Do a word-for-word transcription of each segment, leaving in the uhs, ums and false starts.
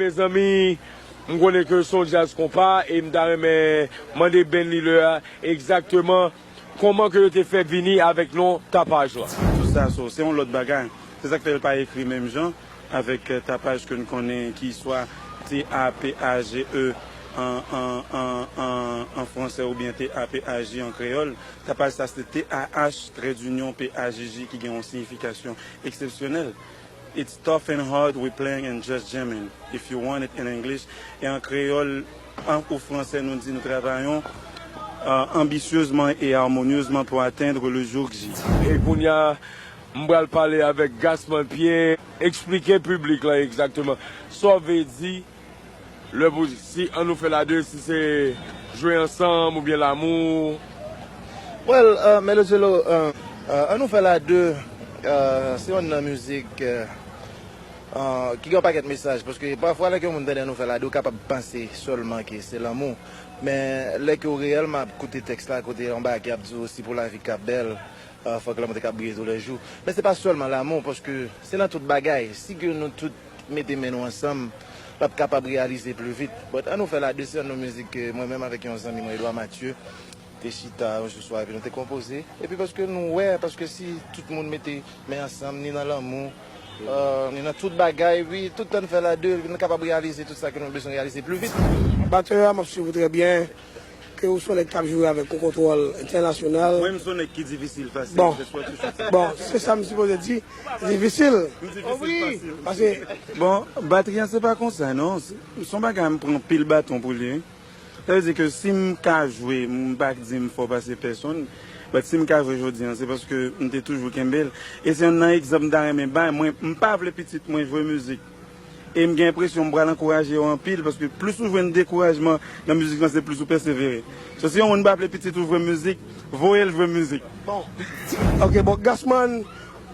Mezanmi, m konnen ke se yon djaz konpa e m ta renmen mande band leader a egzakteman kòman ke yo te fè vini avèk non Tapaj la. Tout sa, so, se yon lòt bagay. Se sa k fè l pa ekri menm jan avèk, euh, Tapaj ke n konnen ki swa T A P A G E an, an, an, an, an fransè oubyen T A P A J an kreyòl. Tapaj sa se T A H, trè dinyon, P A J J, ki gen yon siyifikasyon eksepsyonèl. It's tough and hard, we playing and just jamming. If you want it in English, e an kreyòl, an, ou fransè, nou di nou travayon, euh, anbisyezman e amonyezman pou atteindre le jour J. E kounye a, m pral pale avèk Gasman Pierre, eksplike piblik la egzakteman sa w vle di lè pou, si Ann Nou Fè La De, si se jwe ansanm oubyen lanmou. Well, euh, Melodjelo, euh, euh, Ann Nou Fè La De, euh, se youn nan mizik, euh, euh, ki gen yon pakèt mesaj, paske pafwa lè ke yon moun tande Ann Nou Fè La De, ou kapab panse sèlman ke se lanmou. Men lè ke w reyèlman ap koute tèks la, kote yon bagay ki ap di w si pou lavi k ap bèl, euh, fòk lanmou te ka briye toulèjou. Men se pa sèlman lanmou, paske se nan tout bagay. Si ke nou tout mete men nou ansanm, l ap kapab reyalize pli vit. But Ann Nou Fè La De, se youn nan mizik ke mwen menm avèk yon zanmi mwen, Edouard Mathieu, te chita yon jou swa epi nou te konpoze. Epi paske nou wè, paske si tout moun mete men ansanm, ni nan lanmou, euh, ni nan tout bagay, epi tout tan n fè la de, epi nou kapab reyalize tout sa ke nou bezwen reyalize pli vit. Batè a, m ap swiv ou trè byen. Ke ou se yon nèg k ap jwe avèk yon kontwòl entènasyonal. Mwen, m se yon nèg ki difisil fasil. Bon. Bon, se sa m sipoze di. Difisil. M difisil fasil. Paske, bon, batri an se pa konsa, non. Se, se yon bagay m pran pil baton pou li, wi. Sa vle di ke si m ka jwe, m pa di m fò pase pèsonn, but si m ka jwe jodi a, se paske m te toujou kenbe l. E se youn nan egzanp m ta renmen bay. Mwen, m pa vle pitit mwen jwe mizik. E m gen enpresyon m pral ankouraje yo anpil, paske plis ou jwenn dekourajman nan mizik lan, se plis ou pèsevere. So, si yon moun pa vle pitit ou jwe mizik, voye l jwe mizik. Bon. Ok, bon, Gasman,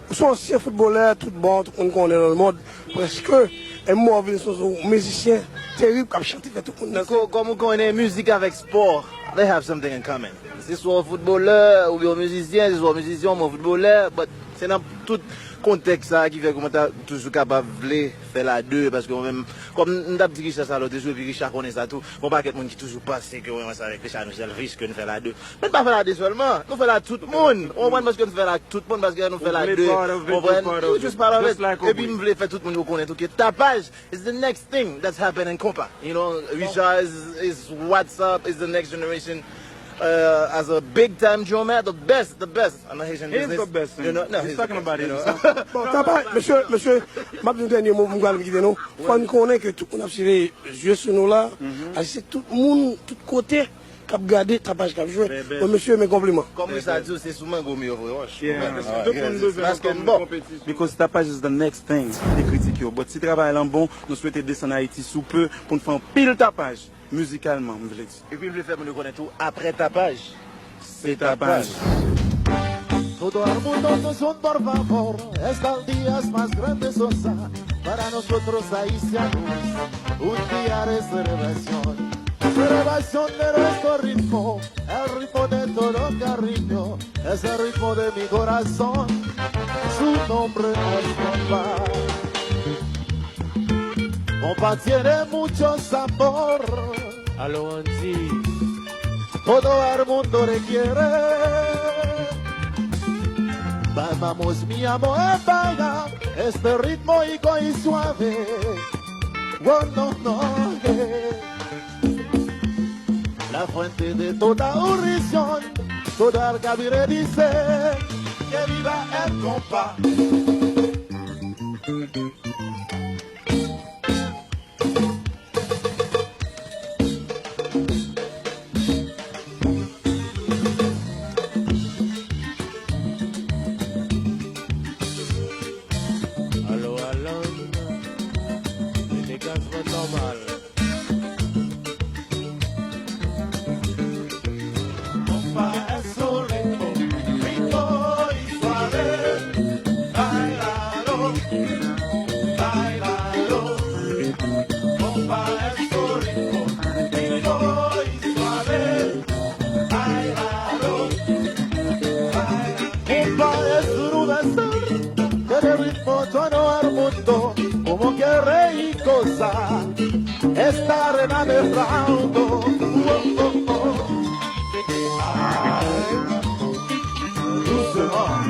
ou se yon ansyen foutbolè, tout bon, tout moun konnen nan lemonn, prèske. E m wè w vin se yon mizisyen terib k ap chante, fè tout moun danse. Kò-, kòm ou konnen, mizik avèk spò, they have something in common. Se swa w foutbolè, oubyen w mizisyen, se swa w mizisyen, oubyen w foutbolè, but se nan tout kontèks sa a ki fè ke mwen ta toujou kapab vle fè la de, paske mwen menm, kòm m t ap di Richard sa lòt jou, epi Richard konnen sa tou, gon pakèt moun ki toujou panse ke mwen ansanm avèk Richard Michel Riche ke n fè la de. Men n pa fè la de sèlman, nou fè la ak tout moun. Ou konprann? Paske n fè la ak tout moun, paske nou fè la de. Ou konprann? You just part of it. Epi m vle fè tout moun yo konnen tou ke Tapaj is the next thing that's happening in konpa. You know, Richard is, is what's up, is the next generation, uh, as a big time drummer, the best, the best in the Haitian business. He's the best, man. You know, no, he's talking about it. Bon, Tapaj, mesye, mesye, m ap di yon dènye mo pou m pral kite nou. Fò n konnen ke tout moun ap siveye zye sou nou la. Ayisyen tout moun, tout kote k ap gade Tapaj k ap jwe. Bon, mesye, men konpliman. Kòm Richard di w, se sou mango m yo voye wòch. Tout moun bezwen konpetisyon. Because Tapaj is the next thing. Te kritike yo. But si travay lan bon, nou swete desann Ayiti sou pe pou n fè anpil Tapaj, mizikalman, m vle di. Epi m vle fè moun yo konnen tou, apre Tapaj, se Tapaj. Todo el mundo es un por favor, estos días más grandes son sa-, para nosotros haitianos, un día de celebración. Celebración de nuestro ritmo, el ritmo de todo cariño, es el ritmo de mi corazón, su nombre es compa. Compa tiene mucho sabor. Aló, Andy. Todo el mundo le quiere. Vamos, mi amor, baila este ritmo rico y suave. Oh, no, no, eh. La fuente de toda oración, toda la cabina dice que viva el compa. Alo, Alan, mete gaz mwen nòmal. Compa, es un ritmo rico y suave. Bailalo, bailalo. Stare na me flauto. Oh, oh, oh. Ay. Douceman.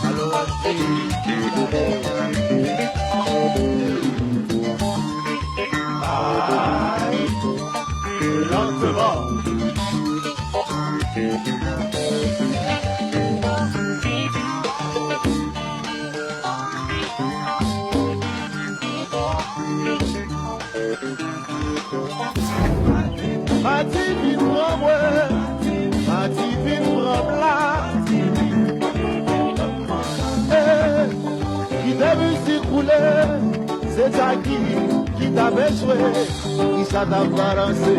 Alò, ay. Lantman. Mati vin pran mwen, Mati vin pran m la. Eh, kite mizik woule, se Jackie ki t ap jwe, Richard t ap balanse,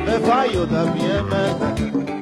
men fwa yo t ap byen mèt.